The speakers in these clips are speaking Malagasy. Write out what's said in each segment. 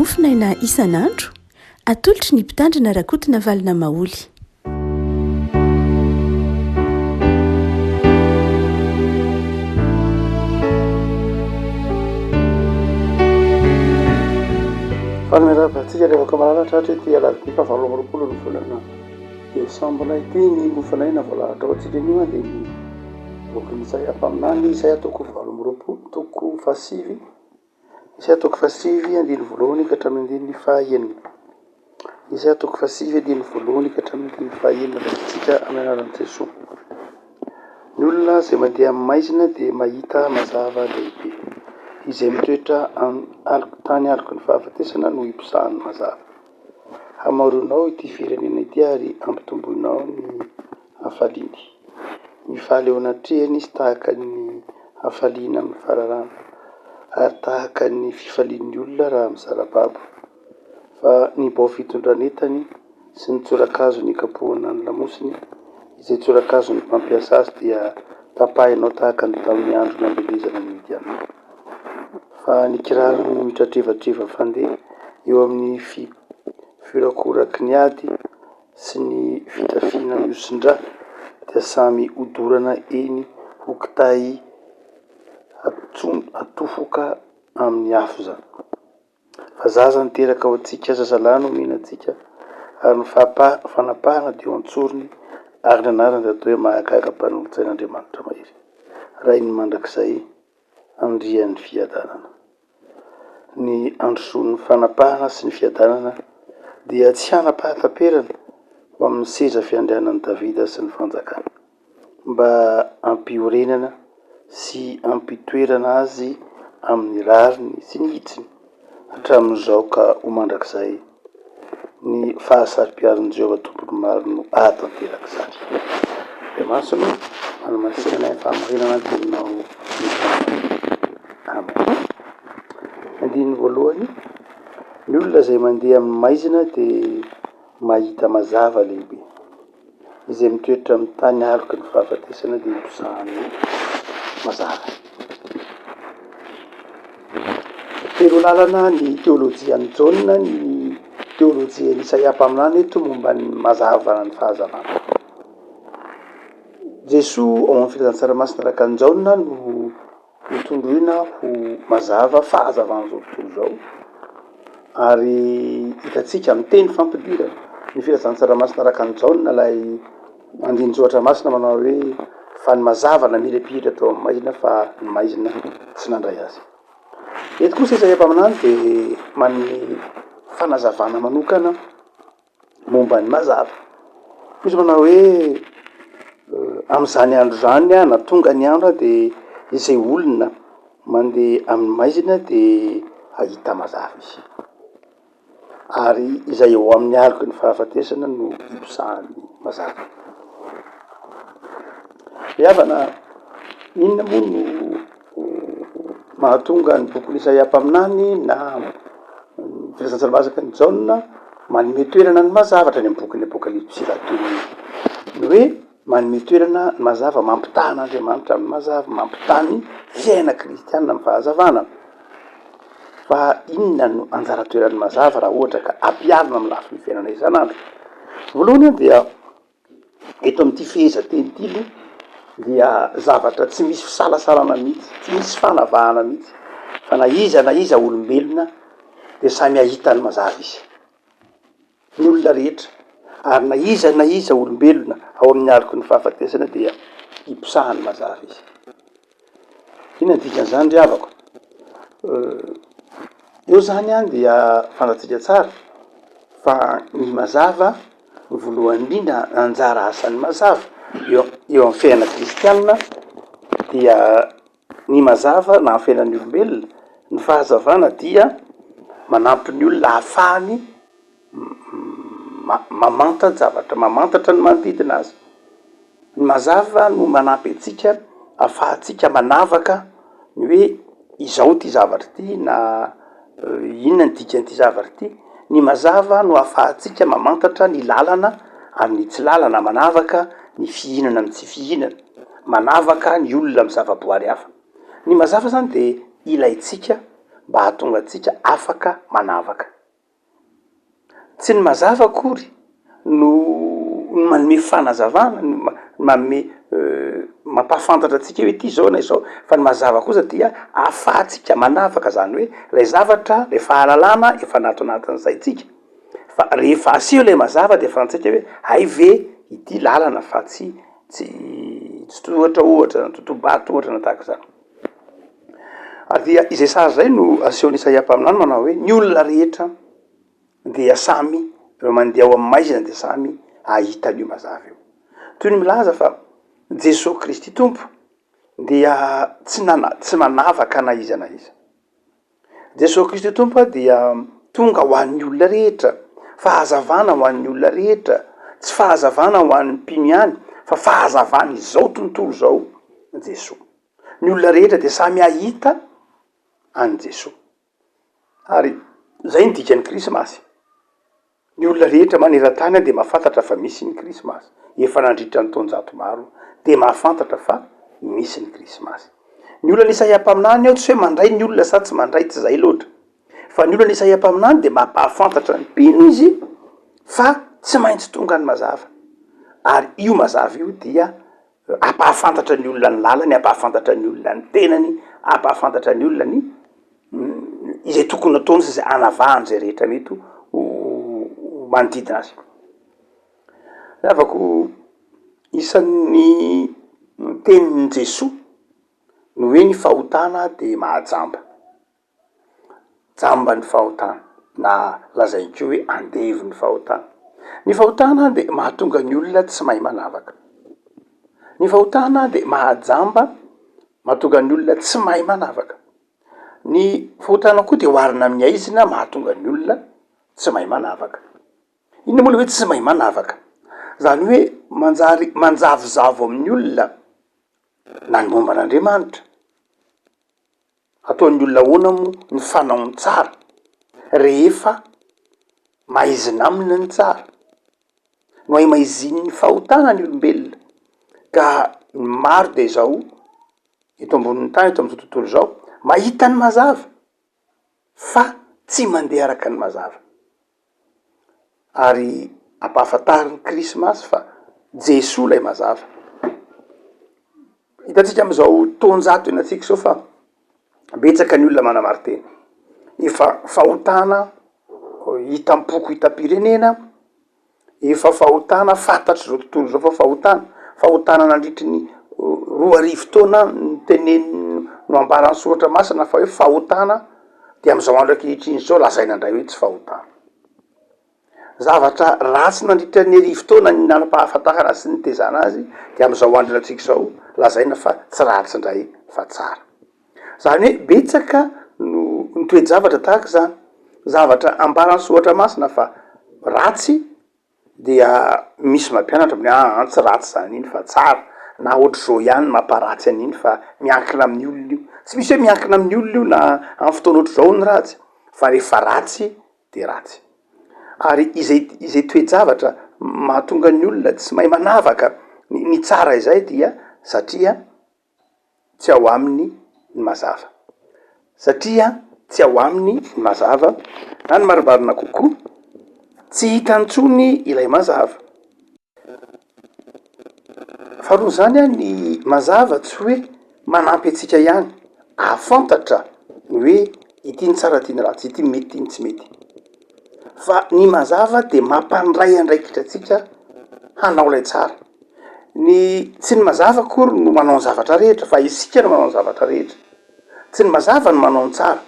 Mofonaina isan'andro, atolotry ny Mpitandrina Rakotonavalona Maholy. Faly miarahaba antsika ry havako malala tratra ity alarobia faha 28 ny volana desambra ity. Ny mofonaina voalahatra ho antsika anio dia ny bokin'i Isaia mpaminany, Isaia toko 28, toko fahasivy. Isaia toko fahasivy andininy voalohany ka hatramin'ny andininy fahaenina. Isaia toko fahasivy andininy voalohany ka hatramin'ny andininy fahaenina vakintsika amin'ny anaran'i Jesoa. Ny olona izay mandeha amin'ny maizina dia mahita mazava lehibe. Izay mitoetra amin'ny aloky tany aloky ny fahafatesana no hiposahan'ny mazava. Hamaroinao ity firenena ity ary hampitomboinao ny hafaliany. Mifaly eo anatrehany izy tahaka ny hafaliana amin'ny fararano, ary tahaka ny fifalian'ny olona raha mizara babo. Fa ny bao fitondran'entany sy ny tsorakazo nikapohana ny lamosiny, izay tsorakazon'ny mpampiasa azy dia tapahinao tahaka ny tamin'ny andro namelezana ny Midianita. Fa ny kirarony mitratrevatreva fandeha eo amin'ny fiorakoraky ny ady sy ny fitafiana mihosin-drà dia samy hodorana eny ho kitay atofoka amin'ny afo izany. Fa zaza niteraka ho antsika, zazalahy nomena antsika, ary ny fanapahana dia eo an-tsorony, ary ny anarany dia atao hoe Mahagaga Mpanolotsain'Andriamanitra Mahery, Rain'ny mandrakizay, Andrian'ny fiadanana. Ny androsoan'ny fanapahana sy ny fiadanana dia tsy hanam-pahataperana ho amin'ny seza fiandrianan'i Davida sy ny fanjakany, mba hampiorenana sy hampitoerana azy amin'ny rariny sy ny hitsiny hatramin'izao ka ho mandrakizay. Ny fahasaro-piaron'i Jehovah Tompon'ny maro no hahatanteraka izany. Andriamanitra no manamasina anay amin'ny fahamarinana ny teninao ny fahamarinana. Amen. Andininy voalohany, ny olona izay mandeha amin'ny maizina dia mahita mazava lehibe. Izay mitoetra amin'ny tany aloky ny fahafatesana dia hiposahan'ny mazava. Telo lalana ny teolojian'i Jaona, ny teolojian'i Isaia mpaminany eto momba ny mazava na ny fahazavana. Jesoa ao amin'ny filazantsara masina araka an'i Jaona no Notondroina ho mazava fahazavan'izao tontolo izao, ary hitantsika amin'ny teny fampidirana ny filazantsara masina araka an'i Jaona ilay andinin-tsoratra masina manao hoe fa ny mazava namirapiratra tao amin'ny maizina fa ny maizina tsy nandray azy. Eto kosa Isaia mpaminany dia manome fanazavana manokana momba ny mazava. Izy manao hoe amin'izany andro izany na tonga ny andro dia izay olona mandeha amin'ny maizina dia hahita mazava izy. Ary izay eo amin'ny aloky ny fahafatesana no hiposahan'ny mazava. Ry havana, inona moa no mahatonga ny bokin'i Isaia mpaminany na ny filazantsara masaka an'i Jaona manome toerana ny mazava hatrany amin'ny bokin'ny Apokalypsy rahateo ny hoe manome toerana ny mazava, mampitaha an'Andriamanitra amin'ny mazava, mampitaha ny fiainana kristianina amin'ny fahazavana. Fa inona no anjara toeran'ny mazava raha ohatra ka ampiharina amin'ny lafiny fiainana isan'andro? Voalohany dia Eto amin'ity fehezanteny ity aloha dia zavatra tsy misy fisalasalana mihitsy, tsy misy fanavahana mihitsy fa na iza na iza olombelona dia samy hahita ny mazava izy, ny olona rehetra, ary na iza na iza olombelona ao amin'ny aloky ny fahafatesana dia hiposahan'ny mazava izy. Inona ny dikan'izany ry havako? Eo zany an dia fantatsika tsara fa ny mazava voalohany indrindra anjara asan'ny mazava eo eo amin'ny fiainana kristianina dia ny mazava na amin'ny fiainan'ny olombelona, ny fahazavana dia manampy ny olona ahafahany mamanta-javatra, mamantatra ny manodidina azy. Ny mazava no manampy antsika ahafahantsika manavaka ny hoe izao ity zavatra ity na inona ny dikan'ity zavatra ity. Ny mazava no ahafahantsika mamantatra ny lalana amin'ny tsy lalana, manavaka ny fihinana amin'ny tsy fihinana, manavaka ny olona amin'ny zavaboary hafa. Ny mazava zany de ilaintsika. mba hahatonga antsika afaka manavaka. Tsy ny mazava akory no manome fanazavana, no manome mampahafantatra antsika hoe ity izao na izao, fa ny mazava kosa dia ahafahantsika manavaka, zany hoe ilay zavatra, ilay fahalalana efa anato anatin'ny saintsika, fa rehefa aseho ilay mazava dia fantatsika hoe hay ve ity lalana fa tsy tsy tsy tohatra ohatra na totobato ohatra na tahaka izany. Ary dia izay sary izay no asehon'i Isaia mpaminany manao hoe ny olona rehetra dia samy ireo mandeha ao amin'ny maizina dia samy hahita an'io mazava io. Toy ny milaza fa Jesoa Kristy Tompo dia tsy nana- tsy manavaka na iza na iza. Jesoa Kristy Tompo dia tonga ho an'ny olona rehetra, fahazavana ho an'ny olona rehetra, tsy fahazavana ho an'ny mpino ihany fa fahazavan'izao tontolo izao Jesoa. Ny olona rehetra dia samy hahita an'i Jesoa. Ary zay ny dikan'ny krismasy. Ny olona rehetra maneran-tany dia mahafantatra fa misy ny krismasy. Efa nandritra ny taonjato maro dia mahafantatra fa misy ny krismasy. Ny olana Isaia mpaminany ao tsy hoe mandray ny olona sa tsy mandray, tsy zay loatra. Fa ny olana Isaia mpaminany dia mampahafantatra ny mpino izy fa tsy maintsy tonga ny mazava. Ary io mazava io dia Hampahafantatra ny olona ny lalany, hampahafantatra ny olona ny tenany, hampahafantatra ny olona ny izay tokony ataony sy izay hanavahany izay rehetra mety ho manodidina azy. Ry havako, isan'ny tenin'i Jesoa ny hoe ny fahotana dia mahajamba. Jamba ny fahotana na lazainy koa hoe andevo ny fahotana. Ny fahotana dia mahatonga ny olona tsy mahay manavaka. Ny fahotana dia mahajamba, mahatonga ny olona tsy mahay manavaka. Ny fahotana koa dia oharina amin'ny haizina mahatonga ny olona tsy mahay manavaka. Inona moa le hoe tsy mahay manavaka? Zany hoe manjary manjavozavo amin'ny olona na ny momba an'Andriamanitra. Ataon'ny olona ahoana moa ny fanao ny tsara rehefa maizina aminy ny tsara? Nohaimaizinin'ny fahotana ny olombelona ka ny maro dia izao eto ambonin'ny tany, eto amin'izao tontolo izao, mahita ny mazava fa tsy mandeha araka ny mazava. Ary ampahafantarin'ny krismasy fa Jesoa ilay mazava. Hitantsika amin'izao taonjato iainantsika izao fa betsaka ny olona manamari-tena. Efa fahotana hitam-poko hitam-pirenena, efa fahotana fantatr'izao tontolo izao fa fahotana, fahotana nandritry ny 2000 taona noteneniny noambaran'ny soratra masina fa hoe fahotana de am'izao andro ankehitriny izao lazaina indray hoe tsy fahotana. Zavatra ratsy nandritra ny arivo taona ny nanam-pahafantarana sy nitezana azy de am'izao andro iainantsika izao lazaina fa tsy ratsy indray fa tsara. Zany hoe betsaka no ny toe-javatra tahaka izany, zavatra ambaran'ny soratra masina fa ratsy dia misy mampianatra amin'ny hoe aa tsy ratsy zany iny fa tsara, na ohatr'izao ihany ny mampaharatsy an'iny fa miankina amin'ny olona io, tsy misy hoe miankina amin'ny olona io na amin'ny fotoana ohatr'izao ny ratsy fa rehefa ratsy de ratsy. Ary izay izay toe-javatra mahatonga ny olona tsy mahay manavaka ny tsara izay dia satria tsy ao aminy ny mazava, satria tsy ao aminy ny mazava, na ny marimarina kokoa, tsy hitany intsony ilay mazava. Faharoa izany an, ny mazava tsy hoe manampy antsika ihany hahafantatra ny hoe ity ny tsara ity ny ratsy, ity ny mety ity ny tsy mety, fa ny mazava dia mampandray andraikitra antsika hanao ilay tsara. Ny tsy ny mazava akory no manao ny zavatra rehetra fa isika no manao ny zavatra rehetra. Tsy ny mazava no manao ny tsara.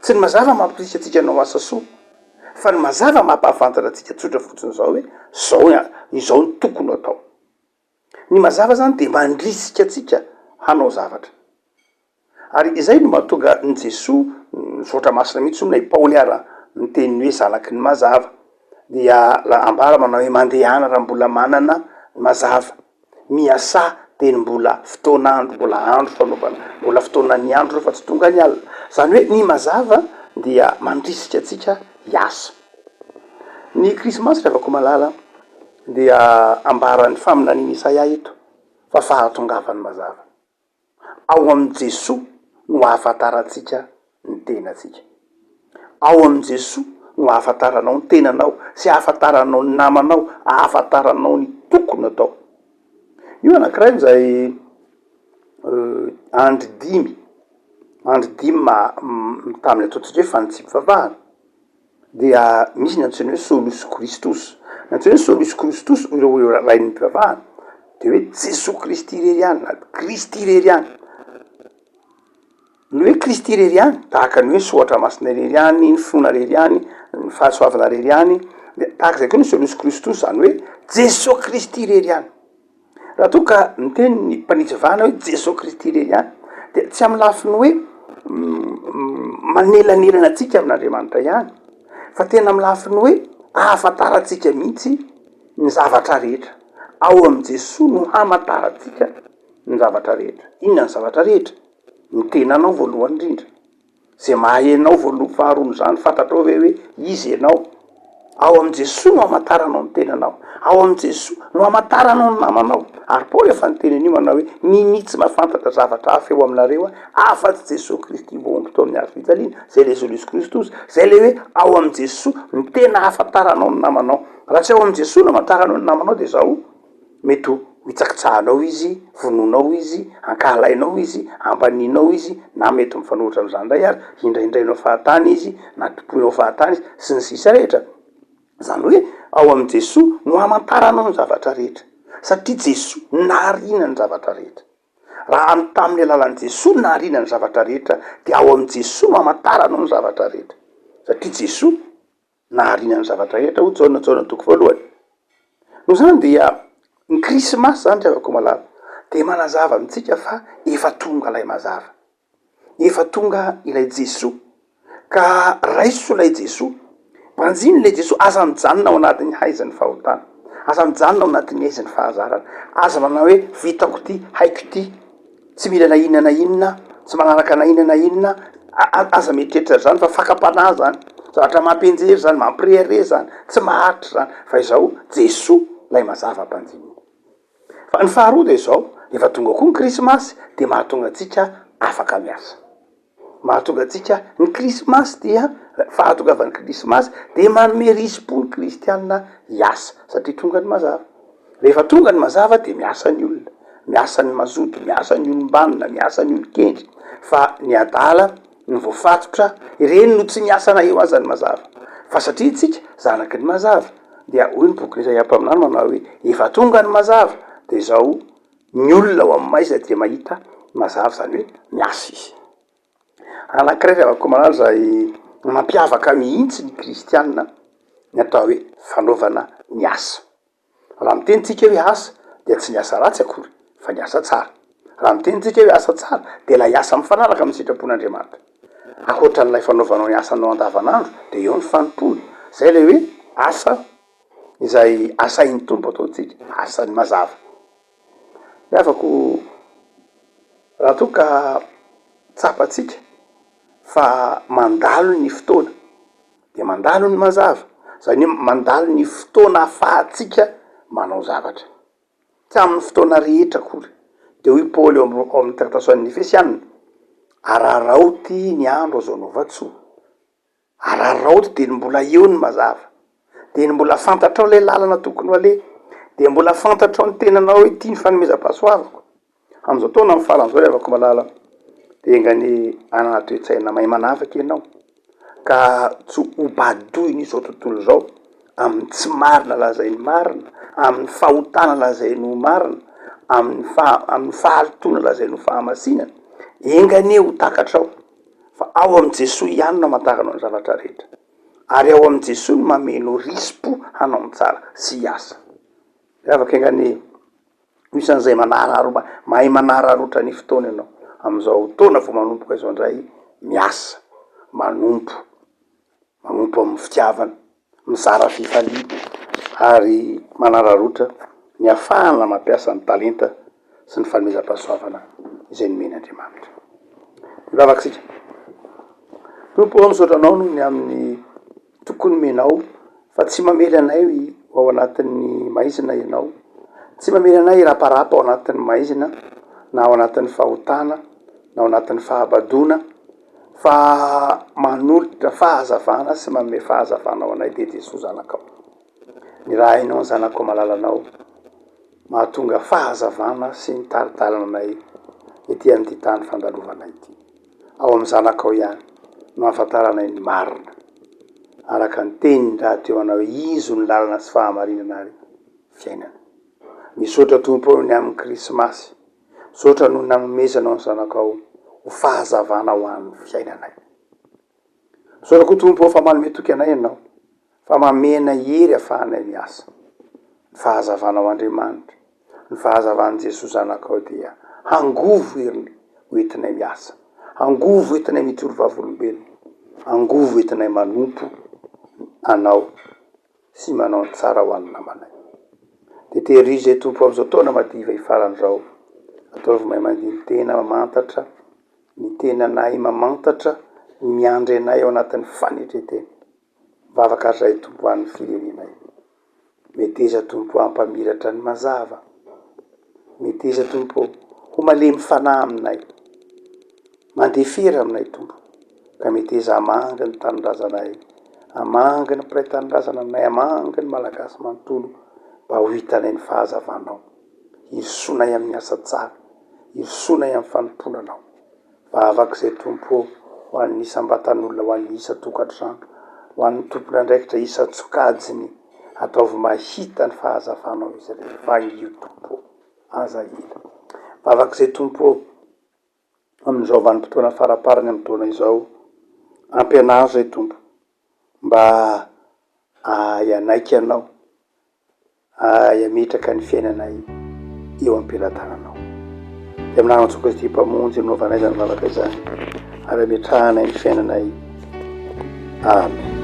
Tsy ny mazava mampirisika antsika hanao asa soa fa ny mazava mampahafantatra antsika tsotra fotsiny izao hoe zao izao no tokony ho atao. Ny mazava zany dia mandrisika antsika hanao zavatra. Ary izay no mahatonga an'i Jesoa, ny soratra masina mihitsy hono na i Paoly ara niteny ny hoe zanaky ny mazava, dia ambara manao hoe mandehana raha mbola manana ny mazava, miasà dia ny mbola fotoan'andro, mbola andro fanaovana, mbola fotoanan'ny andro fa tsy tonga ny alina. Izany hoe ny mazava dia mandrisika antsika hiasa. Ny krismasy ry havako malala dia ambaran'ny faminanian'i Isaia eto fa fahatongavan'ny mazava. Ao amin'i Jesoa no ahafantarantsika ny tenantsika. Ao amin'i Jesoa no ahafantaranao ny tenanao sy ahafantaranao ny namanao, ahafantaranao ny tokony atao. Io anankiray izay andry dimy, andry dimy ma- tamin'ny ataontsika hoe fanintsiam-pivavahana dia misy ny antsoina hoe solus Christus. Ny antsoina hoe solus Christus hoy ireo rain'ny mpivavahana de hoe Jesoa Kristy irery ihany na Kristy irery ihany. Ny hoe Kristy irery ihany, tahaka ny hoe soratra masina irery ihany, ny finoana irery ihany, ny fahasoavana irery ihany, de tahaka izay koa ny solus Christus, zany hoe Jesoa Kristy irery ihany. Raha toa ka miteny ny mpanitsy vahana hoe Jesoa Kristy irery ihany, de tsy amin'ny lafiny hoe manelanelana antsika amin'Andriamanitra ihany, fa tena amin'ny lafiny hoe ahafantarantsika mihitsy ny zavatra rehetra. Ao amin'i Jesoa no hamantarantsika ny zavatra rehetra. Inona ny zavatra rehetra? Ny tenanao voalohany indrindra. Zay maha enao voalohany faharoa izany fantatrao ve hoe iza ianao? Ao amin'i Jesoa no hamantaranao ny tenanao. Ao amin'i Jesoa no hamantaranao ny namanao. Ary Paoly efa niteny an'io manao hoe minia tsy mahafantatra zavatra hafa eo aminareo aho afa-tsy Jesoa Kristy voahombo teo amin'ny hazo fijaliana. Zay le Solus Christus. Zay le hoe ao amin'i Jesoa no tena ahafantaranao ny namanao. Raha tsy ao amin'i Jesoa no hamantaranao ny namanao de zao. Mety ho hitsakitsahanao izy, vonoinao izy, ankahalainao izy, ambanianao izy, na mety mifanohitra amin'izany indray ary, hindrahindrainao fahatany izy, na tompoinao fahatany izy, sy ny sisa rehetra. Izany hoe ao amin'i Jesoa no hamantaranao ny zavatra rehetra, satria Jesoa nahariana ny zavatra rehetra. Raha ny tamin'ny alalan'i Jesoa no nahariana ny zavatra rehetra, dia ao amin'i Jesoa no hamantaranao ny zavatra rehetra, satria Jesoa nahariana ny zavatra rehetra, hoy Jaona, Jaona toko voalohany. Noho izany dia ny krismasy izany ry havako malala dia manazava amintsika fa efa tonga ilay mazava, efa tonga ilay Jesoa, ka raiso ilay Jesoa, banjino ilay Jesoa, aza mijanona ao anatin'ny haizin'ny fahotana, aza mijanona ao anatin'ny haizin'ny fahazarana, aza manao hoe vitako ity, haiko ity. Tsy mila na inona na inona, tsy manaraka na inona na inona, aza mieritreritra an'izany fa fakam-panahy zany, zavatra mampianjery zany, mampirehareha zany, tsy maharitra zany, fa izao Jesoa lay mazava ampanjinina. Fa ny faharoa de izao, efa tonga koa ny krismasy de mahatonga antsika afaka miasa. Mahatonga antsika ny krismasy dia fahatongavan'ny krismasy dia manome risi-po ny kristiana hiasa satria tonga ny mazava. Rehefa tonga ny mazava dia miasa ny olona, miasa ny mazoto, miasa ny olom-banona, miasa ny olon-kendry fa ny adala, ny voafatotra, ireny no tsy miasa na eo aza ny mazava. Fa satria isika zanaky ny mazava dia hoy ny bokin'i Isaia mpaminany manao hoe efa tonga ny mazava dia izao Ny olona ao amin'ny maizina dia mahita mazava, izany hoe miasa izy. Anankiray ry havako malala izay mampiavaka mihitsy ny kristiana ny atao hoe fanaovana ny asa. Raha miteny tsika hoe asa dia tsy ny asa ratsy akory fa ny asa tsara. Raha miteny tsika hoe asa tsara dia ilay asa mifanaraka amin'ny sitrapon'Andriamanitra. Ankoatran'ilay fanaovanao ny asanao andavanandro dia eo ny fanompoana. Izay ilay hoe asa izay asain'ny Tompo ataontsika, asany mazava. Ny havako, raha toa ka tsapantsika fa mandalo ny fotoana, de mandalo ny mazava, zany hoe mandalo ny fotoana ahafahantsika manao zavatra, tsy amin'ny fotoana rehetra akory. De hoy Paoly ao amin'ny taratasy ho an'ny Efesiana, araraoty ny andro azo anaovan-tsoa. Araraoty dia ny mbola eo ny mazava, dia ny mbola fantatrao ilay lalana tokony ho aleha, dia mbola fantatrao ny tenanao hoe ity ny fanomezam-pahasoavako. Amin'izao taona amin'ny farany izao ry havako malala, dia enga anie hanana toe-tsaina mahay manavaka ianao, ka tsy ho badoin'izao tontolo izao amin'ny tsy marina lazainy marina, amin'ny fahotana lazainy ho marina, amin'ny faha- amin'ny fahalotoana lazainy ho fahamasinana. Enga anie ho takatrao Fa ao amin'i Jesoa ihany no hamantaranao ny zavatra rehetra. Ary ao amin'i Jesoa no mameno risi-po hanao ny tsara sy hiasa. Ry havako enga anie ho isan'izay manararo mahay manararaotra ny fotoana ianao amin'izao taona vao manomboka izao indray miasa, manompo. Manompo amin'ny fitiavana, mizara fifaliana ary manararaotra ny hahafahana mampiasa ny talenta sy ny fanomezam-pahasoavana izay nomen'Andriamanitra. Mivavaka isika. Tompo ô, misaotra Anao noho ny amin'ny toky nomenao fa tsy mamely anay ho ao anatin'ny maizina Ianao, tsy mamely anay hiraparapa ao anatin'ny maizina na ao anatin'ny fahotana na ao anatin'ny fahabadoana. Fa manolotra fahazavana sy manome fahazavana ho anay dia Jesoa Zanakao. Nirahinao ny Zanakao malalanao mahatonga fahazavana sy mitari-dalana anay ety amin'ity tany fandalovana ity. Ao amin'ny Zanakao ihany no ahafantaranay ny marina. Araka ny teniny rahateo anao hoe Izy no lalana sy fahamarinana ary fiainana. Misaotra Tompo ô ny amin'ny Krismasy. Misaotra noho ny nanomezanao ny Zanakao ho fahazavana ho an'ny fiainanay. Misaotra koa Tompo ô fa manome toky anay Ianao fa mamena hery afahanay miasa. Ny fahazavanao Andriamanitra, ny fahazavan'i Jesoa Zanakao dia hangovo heriny ho entinay miasa, hangovo entinay mijoro vavolombelona, hangovo entinay manompo Anao sy manao ny tsara ho an'ny namanay. Dia tehirizo izay Tompo amin'izao taona madiva hifarana izao. Ataovy mahay mandini-tena, mamantatra ny tenanay, mamantatra ny miandry anay ao anatin'ny fanetren-tena. Mivavaka ary izahay Tompo ho an'ny firenenay. Meteza Tompo hampamiratra ny mazava. Meteza Tompo ho malemy fanahy aminay. Mandefera aminay Tompo ka meteza hamangy ny tanindrazanay, hamangy ny mpiray tanindrazana aminay, hamangy ny Malagasy manontolo mba ho hitanay ny fahazavanao. Hirosoanay amin'ny asa tsara, hirosoanay amin'ny fanompoana Anao. Vavaka izay Tompo ô, ho an'ny isam-batan'olona, ho an'ny isan-tokantrano, ho an'ny tompon'andraikitra isan-tsokajiny, ataovy mahita ny fahazavanao izy ireny. Vangio Tompo ô, aza ela. Vavaka izay Tompo ô, amin'izao vanim-potoana faraparany amin'ny taona izao, ampianaro izay Tompo mba ahay hanaiky Anao, ahay hametraka ny fiainanay eo am-pelatananao. Dia amin'ny anaran'i Jesoa Kristy Mpamonjy no anaovanay izany vavaka izany ary ametrahanay ny fiainanay. Amen.